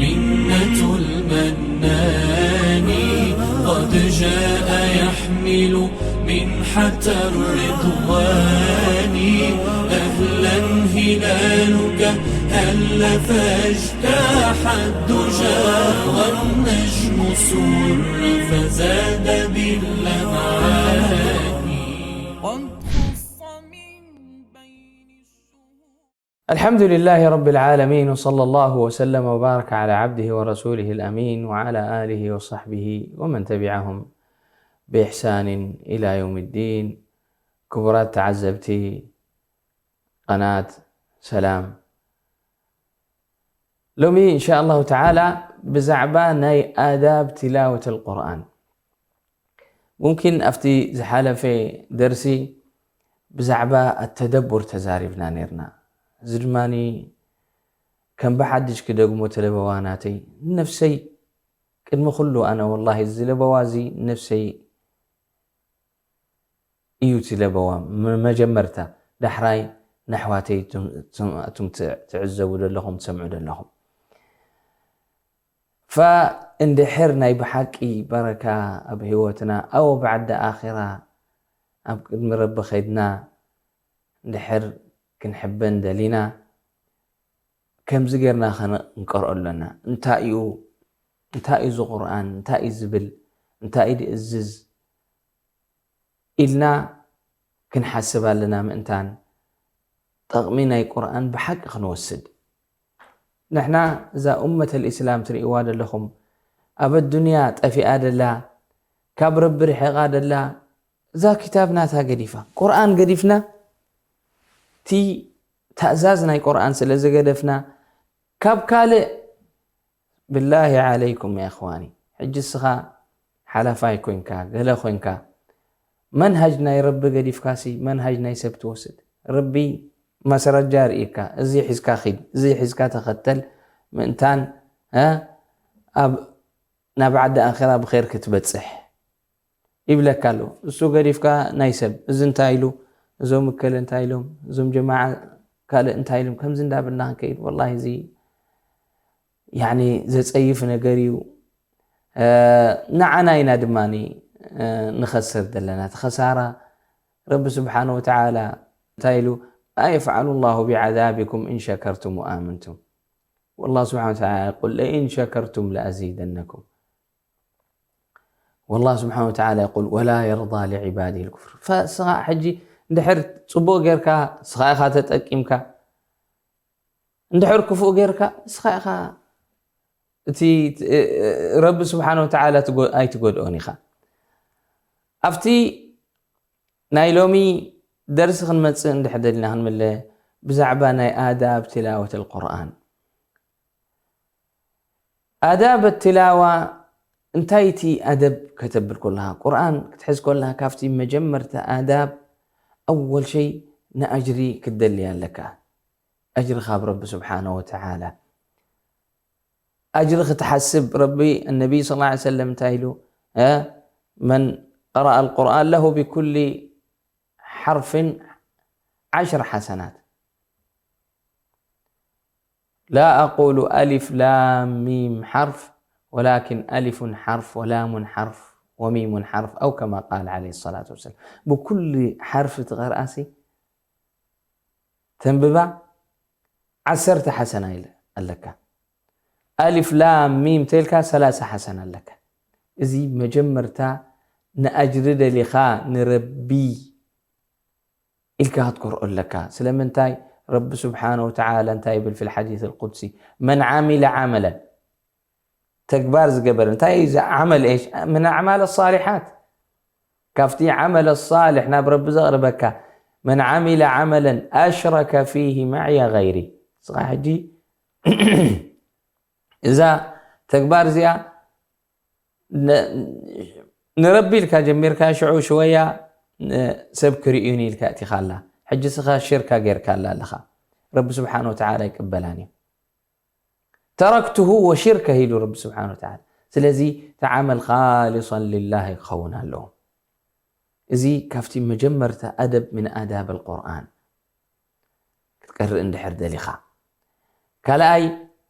منة المنان قد جاء يحمل منحة الرضوان. أهلا هلالك هل فاجتاح الدجى والنجم سر فزاد باللمعان. الحمد لله رب العالمين، وصلى الله وسلم وبارك على عبده ورسوله الأمين وعلى آله وصحبه ومن تبعهم بإحسان إلى يوم الدين. ክቡራት ተዓዘብቲ قناة سلام، ሎሚ إن شاء الله تعالى ብዛዕባ ናይ آداب تلاوة القرآن ممكن ኣብቲ ዝሓለፈ ደርሲ ብዛዕባ التدبر ተዛሪብና ነርና። እዚ ድማ ከም ብሓድሽ ክደግሞ ትለበዋ ናተይ ነፍሰይ ቅድሚ ኩሉ ኣነ والله እዚ ለበዋ እዚ ነፍሰይ እዩ ትለበዋ መጀመርታ ዳሕራይ ነሕዋተይ እቱም ትዕዘቡ ዘለኹም ትሰምዑ ዘለኹም فእንድሕር ናይ ብሓቂ በረካ ኣብ ህይወትና ኣው بعد ኣኺራ ኣብ ቅድሚ ረቢ ከይድና እንድሕር ክንሕበን ደሊና ከምዚ ጌርና ክንቀርኦ ኣለና። እንታይ እዩ እንታይ እዩ እዚ ቁርኣን እንታይ እዩ ዝብል እንታይ እዩ ዝእዝዝ ኢልና ክንሓስብ ኣለና ምእንታን ጠቕሚ ናይ ቁርኣን ብሓቂ ክንወስድ ንሕና እዛ ኡመት ልእስላም ትርእይዋ ዘለኹም ኣብ ኣዱንያ ጠፊኣ ደላ ካብ ረቢ ርሒቓ ደላ እዛ ክታብ ናታ ገዲፋ ቁርኣን ገዲፍና እቲ ታእዛዝ ናይ ቁርኣን ስለ ዝገደፍና ካብ ካልእ ብላሂ ዓለይኩም ያ እኽዋኒ ሕጂ እስኻ ሓላፋይ ኮንካ ገለ ኮንካ መንሃጅ ናይ ረቢ ገዲፍካሲ መንሃጅ ናይ ሰብ ትወስድ ረቢ ማስረጃ ርእካ እዚ ሒዝካ ኺድ እዚ ሒዝካ ተኸተል ምእንታን ኣብ ናብ ዓዲ ኣኺራ ብኸይር ክትበጽሕ ይብለካ ኣሎ። እሱ ገዲፍካ ናይ ሰብ እዚ እንታይ ኢሉ እዞም እከለ እንታይ ኢሎም እዞም ጀማዓ ካልእ እንታይ ኢሎም ከምዚ እንዳበልና ክንከይድ ወላሂ እዚ ያኒ ዘጸይፍ ነገር እዩ። ንዓና ኢና ድማ ንኸስር ዘለና እቲ ኸሳራ ረቢ ስብሓነ ወተዓላ እንታይ ኢሉ ما يفعل الله بعذابكم إن شكرتم وآمنتم والله سبحانه وتعالى يقول لئن شكرتم لأزيدنكم والله سبحانه وتعالى يقول ولا يرضى لعباده الكفر فስኻ ሕጂ እንድሕር ፅቡቅ ጌርካ ስኻ ኢኻ ተጠቂምካ እንድሕር ክፉእ ጌርካ ስኻ ኢኻ እቲ ረቢ ስብሓን ወተዓላ ኣይትጎድኦን ኢኻ ኣብቲ ናይ ሎሚ ደርሲ ክንመፅእ እንድሕር ደሊና ክንምለ ብዛዕባ ናይ ኣዳብ ትላወት ልቁርኣን ኣዳብ ትላዋ እንታይ እቲ ኣደብ ከተብል ኮለኻ ቁርኣን ክትሕዝ ኮለኻ ካብቲ መጀመርታ ኣዳብ ኣወል ሸይ ንኣጅሪ ክትደሊ ኣለካ ኣጅሪ ካብ ረቢ ስብሓነ ወተዓላ ኣጅሪ ክትሓስብ ረቢ ነቢይ ስ ሰለም እንታይ ኢሉ መን قرأ القرآن له بكل حرف عشر حسنات لا أقول ألف لام ميم حرف ولكن ألف حرف ولام حرف وميم حرف أو كما قال عليه الصلاة والسلام بكل حرف تقرأسي ተንብባ ዓሰርተ ሓሰና ኣለካ ኣሊፍ ላም ሚም ተልካ ሰላሳ ሓሰና ኣለካ እዚ መጀመርታ ንኣጅሪ ደሊኻ ንረቢ ኢልካ ክትኮርኦ ኣለካ ስለምንታይ ረቢ ስብሓነ ወተዓላ እንታይ ይብል ፊ ልሓዲስ ልቁድሲ መን ዓሚለ ዓመለን ተግባር ዝገበረ እንታይ እዩ ዓመል ሽ ምን ኣዕማል ሳሊሓት ካብቲ ዓመል ሳልሕ ናብ ረቢ ዘቕርበካ መን ዓሚለ ዓመለን ኣሽረከ ፊህ ማዕየ ገይሪ ስኻ ሕጂ እዛ ተግባር እዚኣ ንረቢ ኢልካ ጀሚርካ ሽዑ ሽወያ ሰብ ክርእዩኒ ኢልካ እቲኻላ ሕጂ ስኻ ሽርካ ጌርካላ ኣለኻ ረቢ ስብሓን ወተዓላ ይቅበላን እዩ ተረክትሁ ወሽርከ ኢሉ ረቢ ስብሓን ወተዓላ ስለዚ እቲ ዓመል ካሊሰን ልላህ ክኸውን ኣለዎ እዚ ካብቲ መጀመርታ ኣደብ ምን ኣዳብ ልቁርኣን ክትቀርእ እንድሕር ደሊኻ ካልኣይ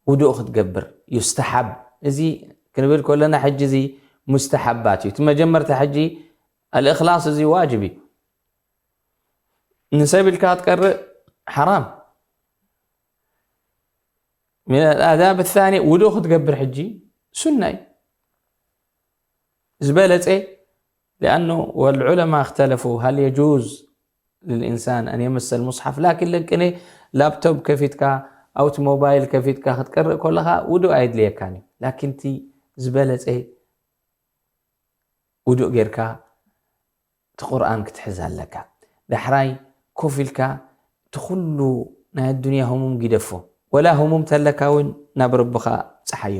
ውዱእ ክትገብር ዩስተሓብ። እዚ ክንብል ከለና ሕጂ እዚ ሙስተሓባት እዩ። እቲ መጀመርታ ሕጂ ኣልእኽላስ እዚ ዋጅብ እዩ። ንሰብ ኢልካ ክትቀርእ ሓራም። من الآداب الثانية ውዱእ ክትገብር ሕጂ ሱና እዩ። ዝበለጸ لأنه والعلماء اختلفوا هل يجوز للإنسان أن يمس المصحف لكن ለንቅኔ ላፕቶፕ ከፊትካ ኣውት ሞባይል ከፊትካ ክትቀርእ ከለኻ ውዱእ ኣየድልየካን እዩ። ላኪን እቲ ዝበለጸ ውዱእ ጌርካ እቲ ቁርኣን ክትሕዝ ኣለካ። ዳሕራይ ኮፍ ኢልካ እቲ ኩሉ ናይ ኣዱንያ ህሙም ጊደፎ። ወላ ህሙም ተለካ እውን ናብ ረብኻ ብጽሓዮ።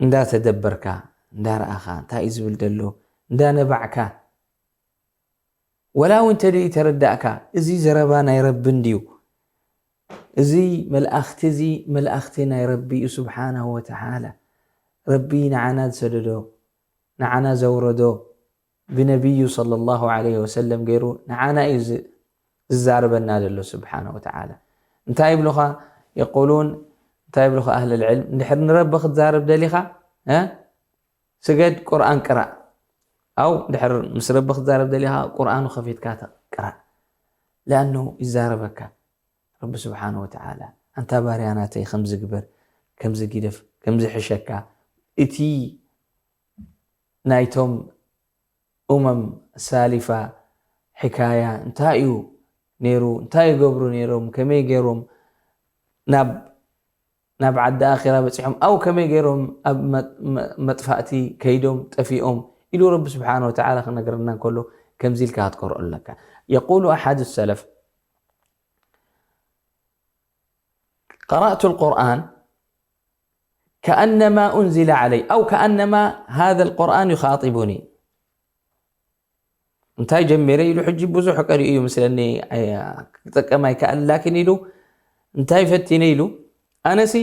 እንዳተደበርካ፣ እንዳረኣኻ፣ እንታይ እዩ ዝብል ዘሎ፣ እንዳነባዕካ። ወላ እውን ተደይ ተረዳእካ፣ እዚ ዘረባ ናይ ረቢ እንድዩ። እዚ መልኣኽቲ፣ እዚ መልኣኽቲ ናይ ረቢ እዩ ስብሓነሁ ወተዓላ። ረቢ ንዓና ዝሰደዶ፣ ንዓና ዘውረዶ፣ ብነቢዩ ሰለላሁ ዐለይሂ ወሰለም ገይሩ ንዓና እዩ ዝ-፣ ዝዛረበና ዘሎ ስብሓነሁ ወተዓላ። እንታይ ይብሉኻ? የቁሉን፣ እንታይ ይብሉኻ ኣህለል ዕልም? እንድሕር ንረቢ ክትዛረብ ደሊኻ፣ እ? ስገድ፣ ቁርኣን ቅራእ። ኣው እንድሕር ምስ ረቢ ክትዛረብ ደሊኻ፣ ቁርኣኑ ከፊትካ ተ-፣ ቅራእ። ለኣኑ ይዛረበካ ረቢ ስብሓነሁ ወተዓላ። ኣንታ ባርያ ናተይ፣ ከምዚ ግበር፣ ከምዚ ግደፍ፣ ከምዚ ሕሸካ። እቲ ናይቶም ኡመም ሳሊፋ ሕካያ እንታይ እዩ ነይሩ? እንታይ ይገብሩ ነይሮም? ከመይ ገይሮም ናብ፣ ናብ ዓዲ ኣኺራ በጺሖም? ኣው ከመይ ገይሮም ኣብ መ-፣ መ-፣ መጥፋእቲ ከይዶም ጠፊኦም? ኢሉ ረቢ ስብሓነሁ ወተዓላ ክነግረና እንከሎ ከምዚ ኢልካ ክትቀርኦ ኣለካ። የቁሉ ኣሓዱ ሰለፍ፣ قرأت القرآن كأنما أنزل علي أو كأنما هذا القرآن يخاطبني። እንታይ ጀሚረ ኢሉ ሕጂ ብዙሕ ቀሪኡ እዩ ምስለኒ፣ ኣይ-፣ ክጠቀም ኣይከኣል። ላኪን ኢሉ እንታይ ፈቲነ ኢሉ፣ ኣነሲ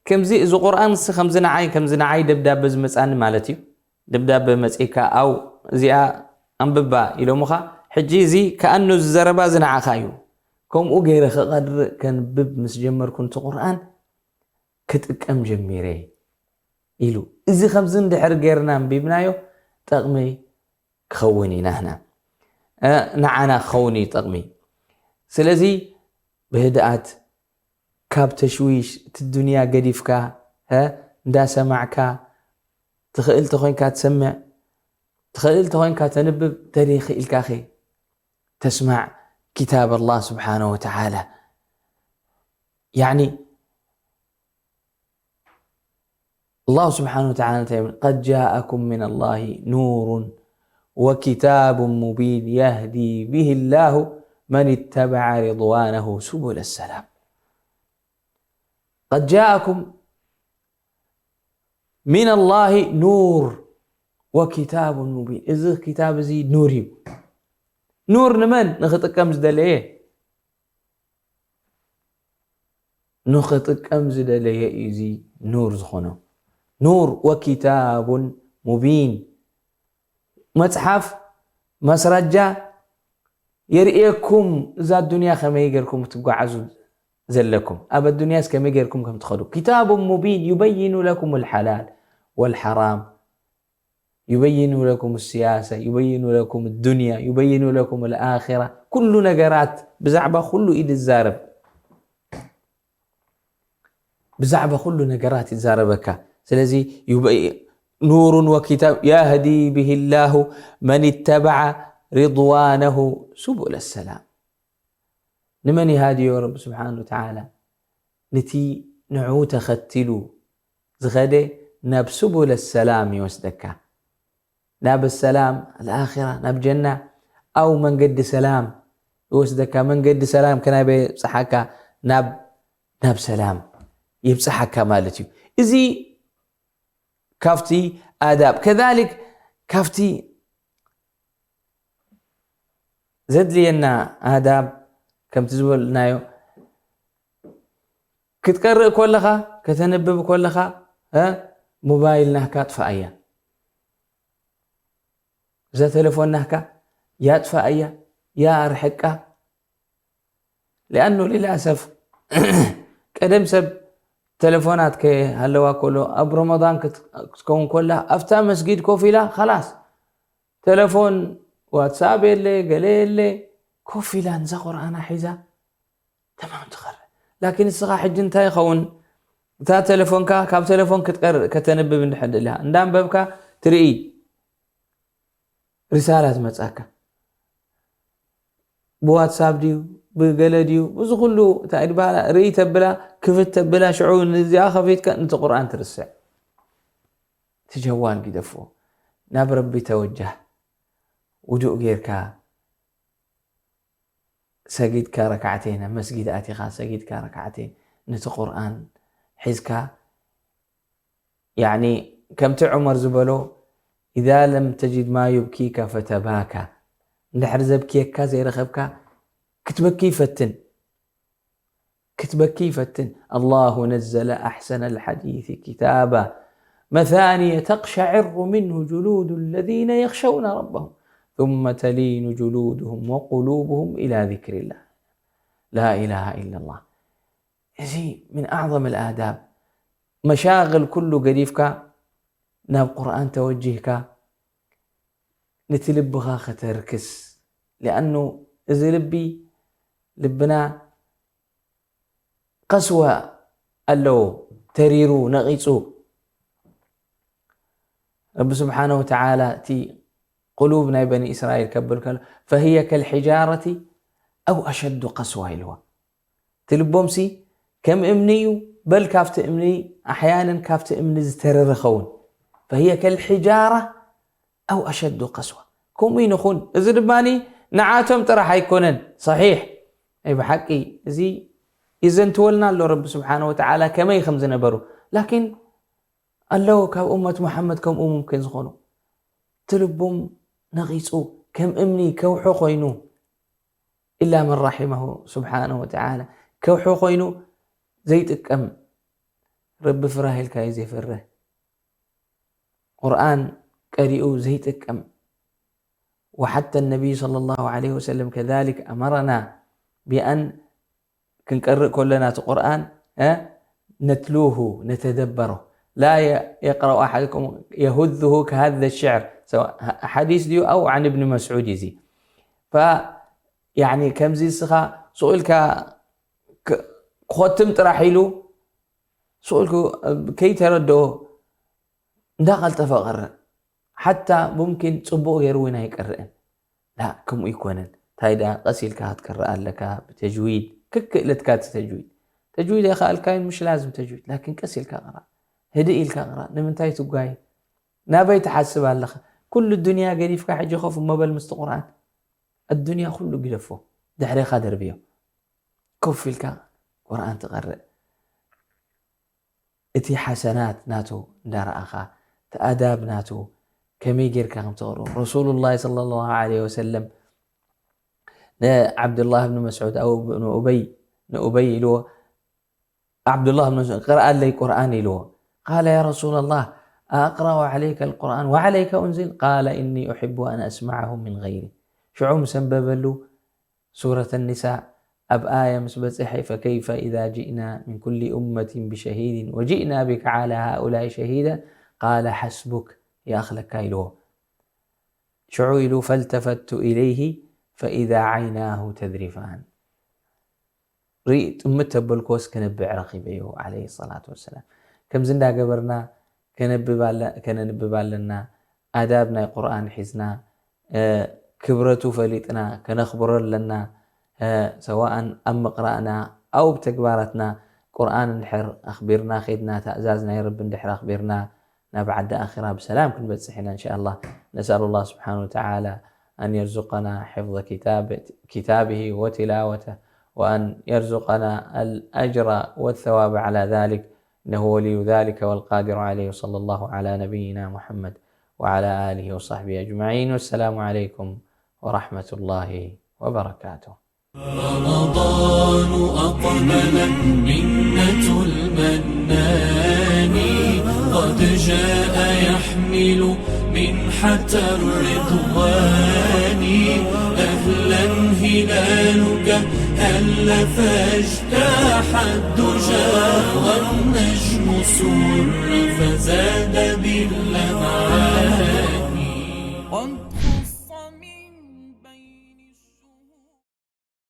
ከምዚ እዚ ቁርኣን ሲ ከምዚ ንዓይ፣ ከምዚ ንዓይ ደብዳበ ዝመጻኒ ማለት እዩ። ደብዳበ መጺካ ኣው እዚኣ ኣንብባ ኢሎምኻ፣ ሕጂ እዚ ከኣኑ እዚ ዘረባ እዚ ንዓኻ እዩ። ከምኡ ገይረ ክቐርእ ከንብብ ምስ ጀመርኩ፣ ነቲ ቁርኣን ክጥቀም ጀሚረ ኢሉ። እዚ ከምዚ እንድሕር ጌርና ኣንቢብናዮ፣ ጠቕሚ ክኸውን እዩ ናህና፣ እ፣ ንዓና ክኸውን እዩ ጠቕሚ። ስለዚ ብህድኣት፣ ካብ ተሽዊሽ እቲ ዱንያ ገዲፍካ፣ እ፣ እንዳሰማዕካ፣ ትኽእል ተኾይንካ ትሰምዕ፣ ትኽእል ተኾይንካ ተንብብ፣ ተደይ ክኢልካኸ ተስማዕ ኪታብ ኣላህ ስብሓነሁ ወተዓላ። ያዕኒ፣ ኣላሁ ስብሓነሁ ወተዓላ እንታይ ይብል? قد جاءكم من الله نور وكتاب مبين يهدي به الله من اتبع رضوانه سبل السلام. قد جاءكم من الله نور وكتاب مبين. እዚ ክታብ እዚ ኑር እዩ። ኑር ንመን? ንኽጥቀም ዝደለየ። ንኽጥቀም ዝደለየ እዩ እዚ ኑር ዝኾኖ። ኑር ወኪታቡን ሙቢን። መጽሓፍ፣ መስረጃ የርእየኩም፣ እዛ ዱንያ ከመይ ጌርኩም ትጓዓዙ ዘለኩም፣ ኣብ ኣዱንያስ ከመይ ጌርኩም ከም ትኸዱ። ኪታቡን ሙቢን ዩበይኑ ለኩም ልሓላል ወልሓራም። يبين لكم السياسة، يبين لكم الدنيا، يبين لكم الآخرة. ኩሉ ነገራት፣ ብዛዕባ ኩሉ እዩ ዝዛረብ። ብዛዕባ ኩሉ ነገራት ይዛረበካ። ስለዚ ዩበይ-፣ نور وكتاب يهدي به الله من اتبع رضوانه سبل السلام. ንመን ይሃድዮ ረቢ ስብሓን ወተዓላ? ነቲ ንዕኡ ተኸቲሉ ዝኸደ ናብ ስቡለ ሰላም ይወስደካ። ናብ ሰላም ኣልኣኺራ፣ ናብ ጀና፣ ኣው መንገዲ ሰላም ይወስደካ። መንገዲ ሰላም ከናይ በይ የብጽሓካ? ናብ፣ ናብ ሰላም ይብጽሓካ ማለት እዩ። እዚ ካብቲ ኣዳብ፣ ከዛሊክ ካብቲ ዘድልየና ኣዳብ፣ ከምቲ ዝበልናዮ፣ ክትቀርእ ከለኻ፣ ከተንብብ ከለኻ፣ እ፣ ሞባይል ናህካ ኣጥፍኣያ። እዛ ቴሌፎን ናህካ ያጥፍኣያ፣ ያርሕቃ። ሊኣኑ ሊልኣሰፍ፣ ቀ-፣ ቀደም ሰብ ተለፎናት ከሃለዋ ከሎ ኣብ ረመዳን ክት- ክትከውን ከላ ኣብታ መስጊድ ኮፍ ኢላ ኸላስ ተለፎን ዋትሳፕ የለ ገለ የለ ኮፍ ኢላ ንዛ ቁርኣና ሒዛ ተማም ትኸረ። ላኪን እስኻ ሕጂ እንታይ ይኸውን እታ ተለፎንካ ካብ ተለፎን ክትቀርእ ከተንብብ እንድሕር ደሊኻ እንዳንበብካ ትርኢ ሪሳላ ትመጻካ ብዋትሳፕ ድዩ ብገለ ድዩ እዚ ኩሉ እንታይ ድበሃላ ርኢ ተብላ ክፍት ተብላ ሽዑ ንዚኣ ከፊትካ ነቲ ቁርኣን ትርስዕ። እቲ ጀዋል ግደፎ ናብ ረቢ ተወጃህ ውዱእ ጌርካ ሰጊድካ ረካዕተይ ናብ መስጊድ ኣቲኻ ሰጊድካ ረካዕተይ ነቲ ቁርኣን ሒዝካ ያኒ ከምቲ ዑመር ዝበሎ إذا لم تجد ما يبكيك فتباكى እንድሕር ዘብክየካ ዘይረኸብካ ክትበኪ ይፈትን ክትበኪ ይፈትን الله نزل أحسن الحديث كتابا مثاني تقشعر منه جلود الذين يخشون ربهم ثم تلين جلودهم وقلوبهم إلى ذكر الله لا إله إلا الله እዚ من أعظم الآداب መሻغል ኩሉ ገዲፍካ ናብ ቁርኣን ተወጂህካ ነቲ ልብኻ ከተርክስ لأنه እዚ ልቢ ልብና ቀስወ ኣለዎ ተሪሩ ነቒጹ ረቢ ስብሓነ ወተዓላ እቲ ቁሉብ ናይ በኒ እስራኤል ከብል ከሎ فهي كالحجارة أو أشد قسوة ኢልዋ እቲ ልቦምሲ ከም እምኒ እዩ በል ካብቲ እምኒ ኣሕያንን ካብቲ እምኒ ዝተረረ ኸውን فهي كالحجارة أو أشد قسوة ከምኡ ንኹን እዚ ድማ ንዓቶም ጥራሕ ኣይኮነን صحيح أي ብሓቂ እዚ ይዘንትወልና ኣሎ ረቢ ስብሓነ ወተዓላ ከመይ ከም ዝነበሩ ላኪን ኣለዉ ካብ እመት ሙሓመድ ከምኡ ሙምኪን ዝኾኑ እቲ ልቦም ነቒጹ ከም እምኒ ከውሒ ኮይኑ إلا من رحمه سبحانه وتعالى ከውሒ ኮይኑ ዘይጥቀም ረቢ ፍራህ ኢልካ እዩ ዘይፈርህ ቁርኣን ቀሪኡ ዘይጥቀም وحتى النبي صلى الله عليه وسلم كذلك أمرنا بأن ክንቀርእ ከለና እቲ ቁርኣን ነትሉሁ ነተደበሮ ላ የቅረኡ ኣሓድኩም የሁዙሁ ከሃዘ ሽዕር ሓዲስ ድዩ ኣው ዓን እብኒ መስዑድ እዩ እዚ ከምዚ እስኻ ስቕ ኢልካ ክኸትም ጥራሕ ኢሉ ስቕ ኢልኩ ከይተረድኦ እንዳቐልጠፈ ቀርእ ሓታ ሙምኪን ፅቡቕ ገይሩ እውን ኣይቀርእን ላ ከምኡ ይኮነን እንታይ ደኣ ቀስ ኢልካ ክትቀርእ ኣለካ ብተጅዊድ ክክእለትካ እቲ ተጅዊድ ተጅዊድ ኣይኸኣልካዮን ምሽ ላዝም ተጅዊድ ላኪን ቀስ ኢልካ ቅራ ህድእ ኢልካ ቅራ ንምንታይ ትጓየ ናበይ ትሓስብ ኣለኻ ኩሉ ዱንያ ገዲፍካ ሕጂ ኮፍ እሞ በል ምስቲ ቁርኣን ኣዱንያ ኩሉ ግደፎ ድሕሬኻ ደርብዮ ኮፍ ኢልካ ቁርኣን ትቐርእ እቲ ሓሰናት ናቱ እንዳረኣኻ እቲ ኣዳብ ናቱ ከመይ ጌርካ ከም ትቕርቦ ረሱሉላህ ሰለላሁ ዐለይሂ ወሰለም ንዓብዱላህ ብን መስዑድ ኣው ንኡበይ ንኡበይ ኢልዎ ዓብዱላህ ብን መስዑድ ቅርኣለይ ቁርኣን ኢልዎ قال يا رسول الله أقرأ عليك القرآن وعليك أنزل قال إني أحب أن أسمعه من غيري ሽዑ ምስ ኣንበበሉ ሱረት ኒሳእ ኣብ ኣያ ምስ በፅሐ ፈከይፈ ኢዛ ጅእና ምን ኩሊ ኡመትን ብሸሂድን ወጅእና ብከ ዓላ ሃኡላይ ሸሂዳ ቃለ ሓስቡክ ይኣኽለካ ኢልዎ ሽዑ ኢሉ ፈልተፈቱ ኢለይህ ፈኢዛ ዓይናሁ ተዝሪፋን ርኢ ጥምት ተበልክዎስ ክነብዕ ረኺበዮ ዓለይሂ ሰላቱ ወሰላም ከምዚ እንዳገበርና ከነንብብ ኣለና ኣዳብ ናይ ቁርኣን ሒዝና ክብረቱ ፈሊጥና ከነኽብሮ ኣለና ሰዋእን ኣብ ምቕራእና ኣው ብተግባራትና ቁርኣን እንድሕር ኣኽቢርና ኸይድና ታእዛዝ ናይ ረቢ እንድሕር ኣኽቢርና ናብ ዓዲ ኣኺራ ብሰላም ክንበፅሕ ኢና እንሻ ኣላህ ነስኣሉ ላህ ስብሓን ወተዓላ أن يرزقنا حفظ كتابه وتلاوته وأن يرزقنا الأجر والثواب على ذلك إنه ولي ذلك والقادر عليه وصلى الله على نبينا محمد وعلى آله وصحبه أجمعين والسلام عليكم ورحمة الله وبركاته رمضان أقبل منة المنان قد جاء يحمل منحة الرضوان أهلا هلالك هل فاجتاح الدجى النجم سر فزاد باللمعان.